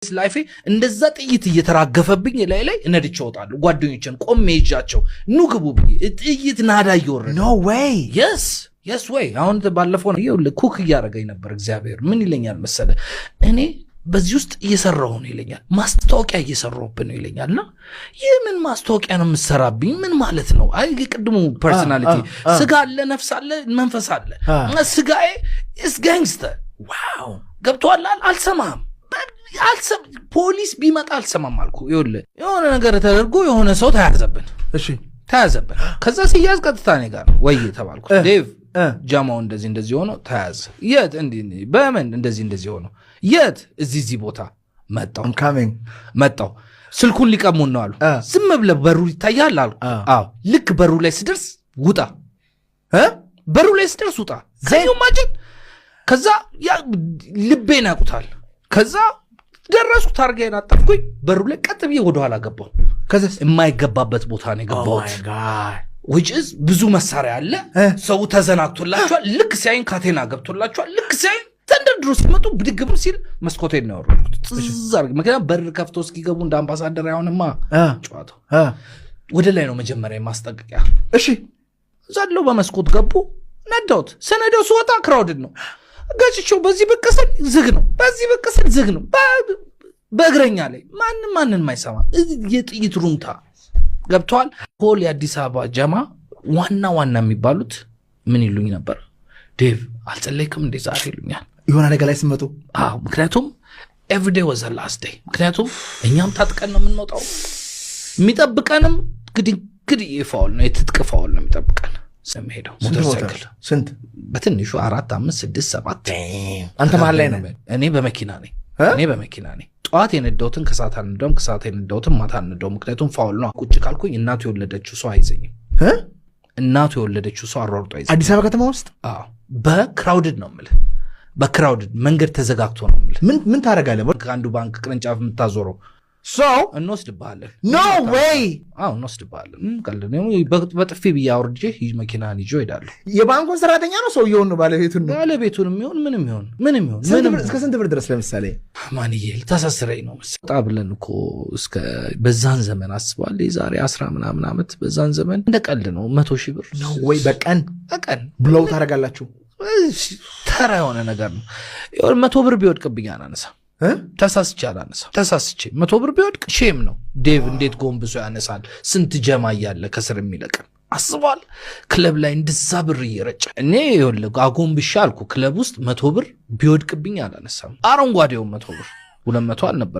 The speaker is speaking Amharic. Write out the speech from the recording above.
Life ኤ እንደዛ ጥይት እየተራገፈብኝ ላይ ላይ እነድቼ እወጣለሁ። ጓደኞችን ቆሜ ይዣቸው ኑ ግቡ ብዬ ጥይት ናዳ እየወረደ። No way! Yes way። አሁን ባለፈው ይኸውልህ cook እያደረገኝ ነበር። እግዚአብሔር ምን ይለኛል መሰለ? እኔ በዚህ ውስጥ እየሰራሁ ነው ይለኛል። ማስታወቂያ እየሰራሁብህ ነው ይለኛል። እና ይህ ምን ማስታወቂያ ነው የምሰራብኝ? ምን ማለት ነው? አይ የቅድሙ personality ስጋ አለ፣ ነፍስ አለ፣ መንፈስ አለ። ስጋዬ is gangster። ገብቶሃል? አልሰማህም፣ ፖሊስ ቢመጣ አልሰማም አልኩ። ይኸውልህ የሆነ ነገር ተደርጎ የሆነ ሰው ተያዘብን። ተያዘብን። ከዛ ሲያዝ ቀጥታ እኔ ጋር ነው ወይ ተባልኩ። ዴቭ፣ ጃማው እንደዚህ እንደዚህ ሆኖ ተያዘ። የት? እንዲህ እንዲህ። በምን? እንደዚህ እንደዚህ ሆኖ። የት? እዚህ እዚህ ቦታ። መጣው። I'm coming. መጣው። ስልኩን ሊቀሙን ነው አሉ። ዝም ብለህ በሩ ይታያል አልኩ። አዎ። ልክ በሩ ላይ ስደርስ ውጣ፣ በሩ ላይ ስደርስ ውጣ። Can you imagine? ከዛ ያ ልቤን ያውቁታል። ከዛ ደረስኩ፣ ታርጋዬን አጠፍኩኝ። በሩ ላይ ቀጥ ብዬ ወደኋላ ገባሁ። ከዛስ? የማይገባበት ቦታ ነው የገባሁት። Which is ብዙ መሳሪያ አለ። ሰው ተዘናግቶላቸዋል። ልክ ሲያይን ካቴና ገብቶላቸዋል። ልክ ሲያይን ተንደርድሮ ሲመጡ ብድግ ብር ሲል መስኮቴን ነው ያወረድኩት። ጥዝ አድርጌ። ምክንያቱም በር ከፍቶ እስኪገቡ እንደ አምባሳደር አይሆንማ ጨዋታው። ወደ ላይ ነው መጀመሪያ የማስጠንቀቂያ። ዘለው በመስኮት ገቡ። ነዳሁት። ስነዳው ስወጣ crowded ነው። ገጭቼው በዚህ ብቅ ስል ዝግ ነው፣ በዚህ ብቅ ስል ዝግ ነው። በእግረኛ ላይ ማንም ማንን አይሰማ፣ የጥይት ሩምታ ገብተዋል። Whole የአዲስ አበባ ጀማ ዋና ዋና የሚባሉት ምን ይሉኝ ነበር? ዴቭ አልጸለይክም እንዴ ዛሬ ይሉኛል። የሆነ አደጋ ላይ ስመጡ። አዎ፣ ምክንያቱም everyday was the last day። ምክንያቱም እኛም ታጥቀን ነው የምንወጣው። የሚጠብቀንም ግድ ግድ foul ነው፣ የትጥቅ foul ነው የሚጠብቀን። የሚሄደው ስንት ሞተር? ሞተርሳይክል። ስንት? በትንሹ አራት፣ አምስት፣ ስድስት፣ ሰባት። አንተ መሀል ላይ ነህ። እኔ በመኪና ነኝ። እ? እኔ በመኪና ነኝ። ጠዋት የነዳሁትን ከሰዓት አልነዳውም፣ ከሰዓት የነዳሁትን ማታ አልነዳውም። ምክንያቱም foul ነው። ቁጭ ካልኩኝ እናቱ የወለደችው ሰው አይዘኝም። እ? እናቱ የወለደችው ሰው አሯርጦ አይዘኝም። አዲስ አበባ ከተማ ውስጥ? አዎ፣ በ crowded ነው የምልህ። በ crowded መንገድ ተዘጋግቶ ነው የምልህ። ምን ምን ታደርጋለህ? ከአንዱ ባንክ ቅርንጫፍ የምታዞረው ሰው እንወስድብሃለን። No way! አዎ እንወስድብሃለን። ቀልድ ነው። በጥፊ ብዬ አውርጄ መኪናን ይዤ እሄዳለሁ። የባንኩን ሰራተኛ ነው፣ ሰውየውን ነው፣ ባለቤቱን ነው? ባለቤቱንም ይሁን ምንም ይሁን ምንም ይሁን ስንት ምንም እስከ ስንት ብር ድረስ ለምሳሌ? ማንዬ ልታሳስረኝ ነው መሰለኝ። ወጣ ብለን እኮ እስከ በዛን ዘመን አስበዋል። የዛሬ 10 ምናምን ዓመት በዛን ዘመን እንደ ቀልድ ነው 100,000 ብር። ወይ በቀን? በቀን። Blow ታደርጋላችሁ? ተራ የሆነ ነገር ነው። የሆነ 100 ብር ቢወድቅብኝ አላነሳም። እ? ተሳስቼ አላነሳም። ተሳስቼ 100 ብር ቢወድቅ shame ነው። ዴቭ እንዴት ጎንብሶ ያነሳል? ስንት ጀማ እያለ ከስር የሚለቅም አስቧል። ክለብ ላይ እንደዛ ብር እየረጨ እኔ ይኸውልህ አጎንብሻ አልኩ። ክለብ ውስጥ 100 ብር ቢወድቅብኝ አላነሳም። አረንጓዴውን 100 ብር፣ 200 አልነበር።